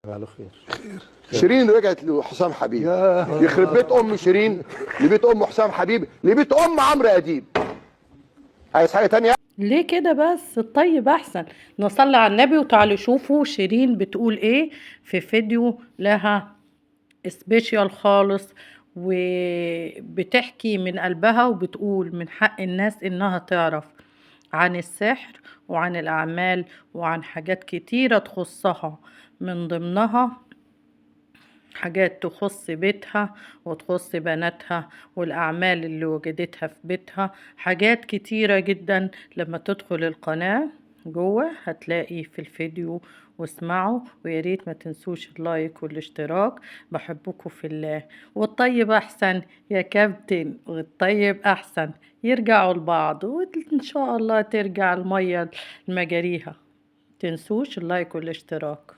على خير. شيرين رجعت لحسام حبيب. يخرب بيت ام شيرين، لبيت ام حسام حبيب، لبيت ام عمرو اديب. عايز حاجة تانية؟ ليه كده بس؟ الطيب احسن. نصلي على النبي وتعالوا شوفوا شيرين بتقول ايه في فيديو لها special خالص، وبتحكي من قلبها وبتقول من حق الناس انها تعرف عن السحر وعن الاعمال وعن حاجات كتيرة تخصها، من ضمنها حاجات تخص بيتها وتخص بناتها والأعمال اللي وجدتها في بيتها، حاجات كتيرة جدا. لما تدخل القناة جوه هتلاقي في الفيديو، واسمعوا، وياريت ما تنسوش ال like والاشتراك. بحبكم في الله. والطيب أحسن يا كابتن، والطيب أحسن، يرجعوا لبعض وإن شاء الله ترجع المية لمجاريها. تنسوش ال like والاشتراك.